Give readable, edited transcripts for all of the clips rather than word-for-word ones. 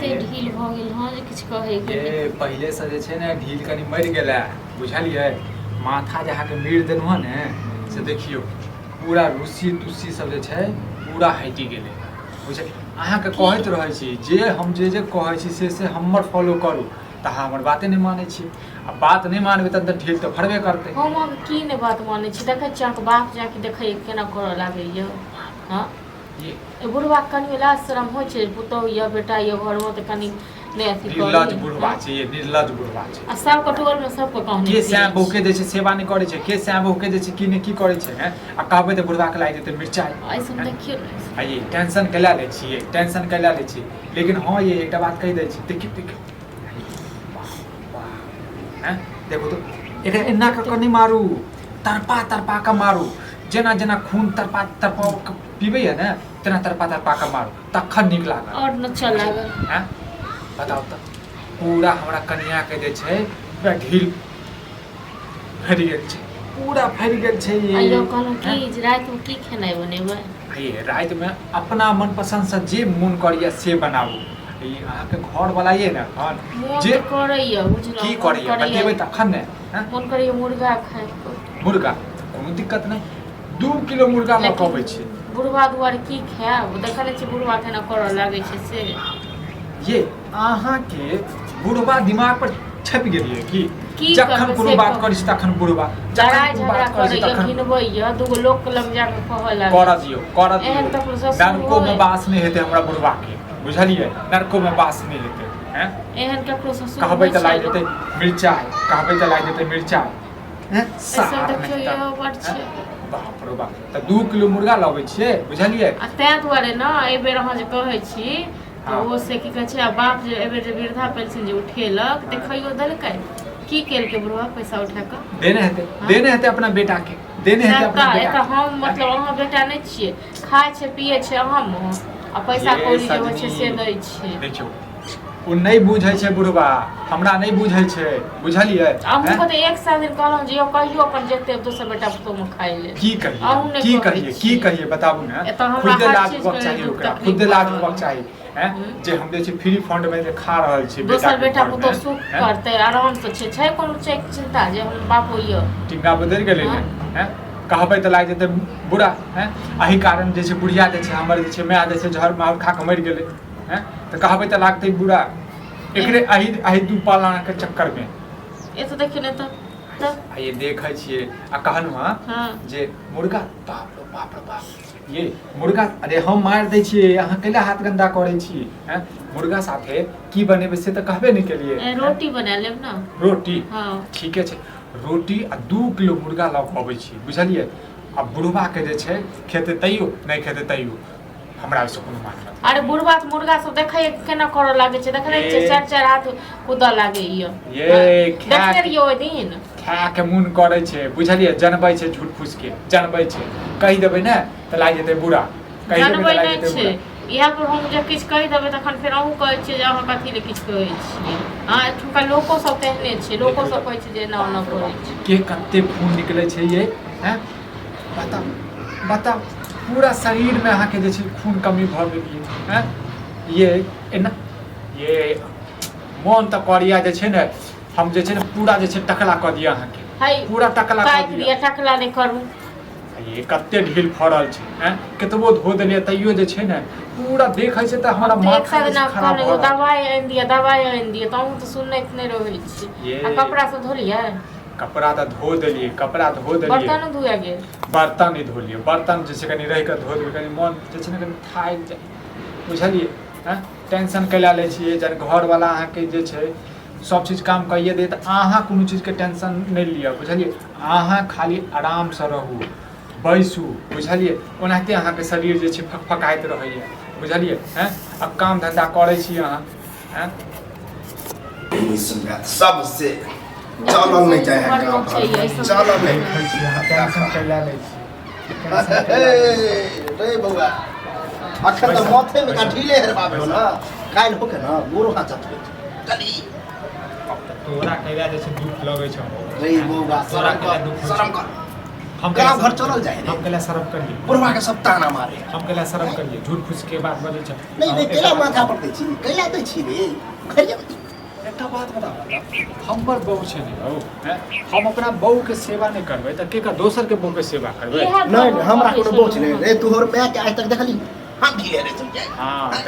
एते ढील भऽ गेल हँ जे किछु कहैके ये नहि। पहिलेसँ जे छै ने ढील कनि मरि गेलै बुझलियै। माथा जे अहाँके मीर देलहुँ हँ ने से देखियौ पूरा रूसी तुसी सब जे छै पूरा हटि गेलै बुझलियै। अहाँके कहैत रहै छी जे हम जे जे कहै छी से से हमर फॉलो करू, तऽ अहाँ हमर बाते नहि मानै छी। आ बात नहि मानबै तहन तऽ ढील तऽ फड़बे करतै। हम अहाँके की नहि बात मानै छी? देखै छी अहाँके बाप जाके देखैए केना करऽ लागैए। हँ, ये बुढ़बा के कनि लाज शरम होइ छै, पुतहु यऽ बेटा यऽ घरमे तऽ कनि नहि अथी करी। निर्लज बुढ़बा छै ये, निर्लज बुढ़बा छै। आ सबके टोलमे सबके कहने के फिरै सैं छै। बहू के जे छै सेवा नहि करै छै, के सैं बहू के जे छै की नहि की करै छै हैं? आ कहबै तऽ बुढ़बा के लागि जेतै मिरचाइ। एहि सब देखियौ ने। आ ये टेंशन के लए लै छियै, टेंशन के लए लै छियै। लेकिन हँ ये एकटा बात कहि दै छी, देखियौ देखियौ, वाह वाह, हैं देखू तऽ एकरा एना कऽ कऽ नहि मारू, तड़पा तड़पा कऽ मारू। जेना जेना खून तड़पा तड़पा कऽ पीबैए ने तेना तड़पा तड़पा कऽ मारू, तखन नीक लागत आओर नचऽ लागल। हैं बताउ तऽ पूरा हमरा कनियाके जे छै पूरा ढील फड़ि गेल छै, पूरा फड़ि गेल छै ये। आइयो कहलहुँ हैं? की जे रातिमे की खेनाइ बनेबै? ये रातिमे अपना मनपसन्दसँ जे मोन करैए से बनाबू। ई अहाँके घरवला ये ने एखन मोन जे तऽ करैए बुझलहुँ, की मोन करैए करैए, बतेबै तखन ने। हैं? मोन करैए मुर्गा खाइके। मुर्गा कोनो दिक्कत नहि, 2 किलो मुर्गा लऽ कऽ अबै छी। बुढ़वा दुआरे की खायब? देखै नहि छियै बुढ़वा केना करऽ लागै छै से। ये अहाँके बुढ़वा दिमाग पर छपि गेलियै की? की जखन करबै कोनो से बात कहू। करै छी तखन बुढ़वा, जखन लड़ाइ कोनो झगड़ा बात करै छी करैए, तखन घिनबैए, दूगो लोकके लग जाकऽ कहऽ लागै करऽ छै। दियौ, करऽ एहन दियौ। ककरो ससुर नरकोमे होय? बास नहि हेतै हमरा बुढ़वाके, बुझलियै? नरकोमे बास नहि हेतै। हैं एहन ककरो ससुर कहबै होइ तऽ छै? लागि जेतै मिरचाइ, कहबै तऽ लागि जेतै मिरचाइ। हैं एहि सब सार देखियौ नहि तऽ इहो बड हैं? छै। बाप रो बाप, तऽ 2 किलो मुर्गा लबै छियै बुझलियै। आ ताहि दुआरे ने एहि बेर अहाँ जे कहै छी तऽ हँ ओ से की कहै छै, आ बाप जे एहि बेर जे वृद्धा पेंशन जे उठेलक हँ देखैयो देलकै? की केलकै बुढ़वा पैसा उठा कऽ? देने हेतै, हँ देने हेतै अपना बेटा के, देने हेतै सएह अपना तऽ बेटा एतऽ के। हम मतलब अहाँ बेटा नहि छियै, खाइ छै पियै छै हम आ पैसा ये कौड़ी जे होइ छै सजनी से दै छै। देखियौ ओ नहि बुझै छै बुढ़बा, हमरा नहि बुझै छै बुझलियै। अहूँके हैं तऽ एक साल दिन कहलहुँ जे यौ कहियो अपन जेतै दोसर बेटा पुतोहमे खाइ लेल, की कहिए अहूँ हम, नहि की कहै कहिए, की छियै। कहिए बताबू ने। एतऽ हमरा खुदे हर लाज चीजके होबक लेल चाही दुःख ओकरा, तकलीफ खुदे भऽ लाज रहल होबक अइ। चाही। हैं हूँ जे हम जे छै फ्री फंड में जे खा रहल छी बेटा दोसर के बेटा घर पुतोह में। सुख हैं करतै आरामसँ छै, छै कोनो छै चिन्ता जे हम बापो यऽ? टिंगा बदलि गेलै हँ ने। हैं कहबै तऽ लागि जेतै बुरा। हैं एहि कारण जे छै बुढ़िया जे छै हमर जे छै माय जे छै जहर माहुर खा कऽ मरि गेलै। हैं तऽ कहबै तऽ लागतै बुरा एकरे एहन एहि एहि दू पालाना के चक्कर में। एतऽ देखियौ ने तऽ तऽ आ ये देखै छियै आ कहलहुँ हँ हँ जे मुर्गा, बाप रो बाप रो बाप, ये मुर्गा, अरे हम मारि दै छियै, अहाँ कैला हाथ गन्दा करै छी? हैं मुर्गा साथे की बनेबै से तऽ कहबे नहि केलियै। हैं रोटी बना लेब ने। रोटी? हँ ठीके छै, रोटी आ 2 किलो मुर्गा लऽ कऽ अबै छी बुझलियै। आ बुढ़बाके जे छै खेतै तैयो, नहि खेतै तैयो, हमरा ओहिसँ कोनो मतलब अरे नहि। बुढ़वा तऽ मुर्गा सब देखैए केना करऽ लागै छै, देखने छियै? ये चारि चारि हाथ कूदऽ लागैए। ये देखने खाय रहियै ओहि दिन? खायके मोन करै छै बुझलियै। जनबै छै, झूठ फूसके जनबै छै। कहि देबै ने तऽ लागि जेतै बुरा, कहि देबै जनबै तऽ लागि नहि जेतै छै बुरा। इएह पर हम जे किछु कहि देबै तखन फेर अहूँ कहै छियै जे अहाँ कथी लए किछु कहै छियै। हँ एठुनका लोको सब तेहने छै, लोको देखियौ सब तऽ कहै छै जे एना ओना बाप रे करै बाप छै। के कते खून निकलै छै ये। हैं बताउ बताउ, पूरा शरीरमे अहाँके जे छै खून कमी भऽ गेलियै। हैं ये एना ये मोन तऽ करैया जे छै ने हम जे छै ने पूरा जे छै टकला कऽ दिअ अहाँके, है पूरा टकला कऽ काटि दिअ। दिअ, टकला नहि करू। ये कते ढील फड़ल छै। हैं कतबो धो देलियै तैयो जे छै ने पूरा देखै छै तऽ हम हमरा तऽ एक माथा साल जे छै दिना खराब कहलहुँ भऽ एगो रहल दबाइ आनि दिअ, दबाइ आनि दिअ, तऽ अहूँ तऽ सुनैत नहि रहै छी। ये आ कपड़ा सब धोलियै? कपड़ा तऽ धो देलियै, कपड़ा धो देलियै। बर्तनो धुआ गेल? बर्तन नहि धोलियै, बर्तन जे छै कनि रहि कऽ धो देबै, कनि मोन जे छै ने कनि थाकि जाइ बुझलियै। हँ टेंशन कैला लै छियै? जहन घरवला अहाँके जे छै सब चीज काम कइए देत, अहाँ कोनो चीजके टेंशन नहि लिअ बुझलियै। अहाँ खाली आरामसँ रहू, बैसू बुझलियै। ओनाहिते अहाँके शरीर जे छै फकफकाइत रहैए बुझलियै। हँ आब काम धन्धा करै छी अहाँ? हँ सबसे चलल नहि जाइ है गाँव घर चलल नहि। देखै छी अहाँ टेंशन कैला लै छी? टेंशन कैला लै छी? रे बौआ अखन तऽ बैसू माथे में बैसू ढीले हेरबाबे हो बैसू ना, काल्हि होके ना गोरो हाथ चटबै चली। तोरा कैला जे छै दुख लगै छौ? रे हँ बौआ तोरा शरम कैला कर, दुख होइ शरम छौ? कर। हम गाँव घर चलल जाए रे हम कैला शर्म करिए? बुढ़वा के सब ताना मारे। हम कैला शर्म करिए? झूठ फूस के बात बजै छै। नहीं नहीं, कैला माथा पर दै छी, कैला दै छी रे घरिया। एकटा बात बताबऽ, हमर बहू छै ने हौ, हैं? हम अपना बहू के सेवा नहि करबै तऽ के दोसर के बहू के सेवा करबै? इएह नहीं दुआरे हमरा कहै कोनो बोझ छलहुँ नहीं हँ। रे। तोहर माय के आज तक देखली हम ढीले रे चल जाए। हाँ,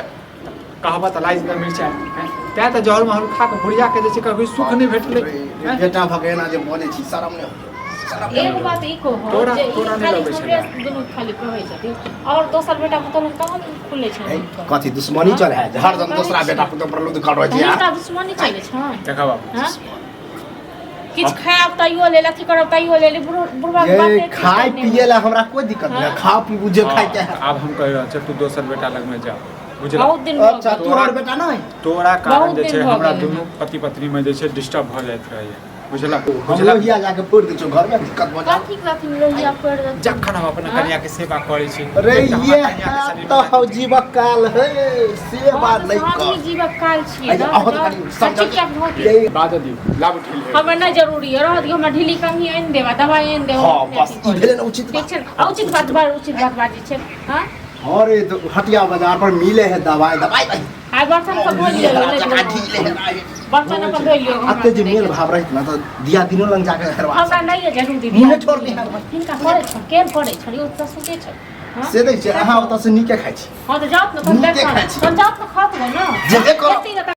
कहबऽ तऽ लाइज दऽ मिरचाइ, हैं? तें तऽ जहर महल खा कऽ बुढ़िया के जे छै कभी सुख नहि भेटलै, हैं? बेटा भगेना जे बजै छी, शरम नहि होइए, शरम नहि एगो होइए। बात ई कहू तोरा जे ई तोरा नहि खाली लगै हमरे छलै। दुनू खाली कहै छथिन और दोसर बेटा पुतोहु कहाँ खुलै छै है, हुनकर? कथी दुश्मनी हाँ? चले है जे हरदम दोसरा करै बेटा छी। पुतोह पर लुद कर रहै छै। हुनका दुश्मनी चलै छनि? देखा बाबू। हाँ? किछु खायब तैयो लेल अथी करब तैयो लेल बुढ़बा के ये बाते खाय पिए ला हमरा कोई दिक्कत नहीं। हाँ। खाओ पीबू जे खाय के है। आब हम कहि रहल छी, तू दोसर बेटा लगमे जा, बुझला? बहुत दिन भऽ अच्छा गेल। तोहर बेटा नहीं? तोरा कारण बहुत जे दिन छै भऽ हमरा गेल। दुनू पति पत्नी में जे छै डिस्टर्ब भऽ जाइत रहैया, बुझला? हम बुझला? लोहिया जाके फोड़ दै छौ घर में, दिक्कत भऽ जा। कथी कथी लोहिया पड़ि देथिन? जखन हम अपना हाँ? कनिया के सेवा करै छी, अरे एकटा हमरा ये कनिया के शरीर तो में हौ जीवक काल है से हाँ, बात तऽ नहीं हमही कर। जीवक काल छियै अरे ने, अहाँ तऽ तऽ कनि समझ चुपचाप भऽ गेल। ये बाजऽ दियौ, लाबू ठेल। हमरा नहि जरूरी है, रह दियौ। हमरा ढीली कंघी आनि देब आ दवाइ आनि देब। हाँ बस ई भेलै ने उचित ठीक बात। छै ने? आ उचित बात बड़ उचित बात बाजै छै। हाँ। अरे तो हटिया बाजार पर मिले है दवाई, दवाई दही। आ बर्तन सब धो लियौ, नहि धोलहुँ। बर्तन अपन धो लियौ। हमरा अते जे मेल भाव रहित ना तऽ दिया दिनो लग जाके हेरवा। हमरा नहि है जरूरी। मुँहे छोड़ दिहा। हिनका करै छनि, केहन करै छनि? ओ तऽ सुते छनि। हाँ? से दै छै अहाँ ओतऽ से नीके खाइ छी। हाँ तऽ जाउत ने तहन नीके देखब। खाइ छी। तहन जाउत ने, खात ने। जेबे करब। एते ने।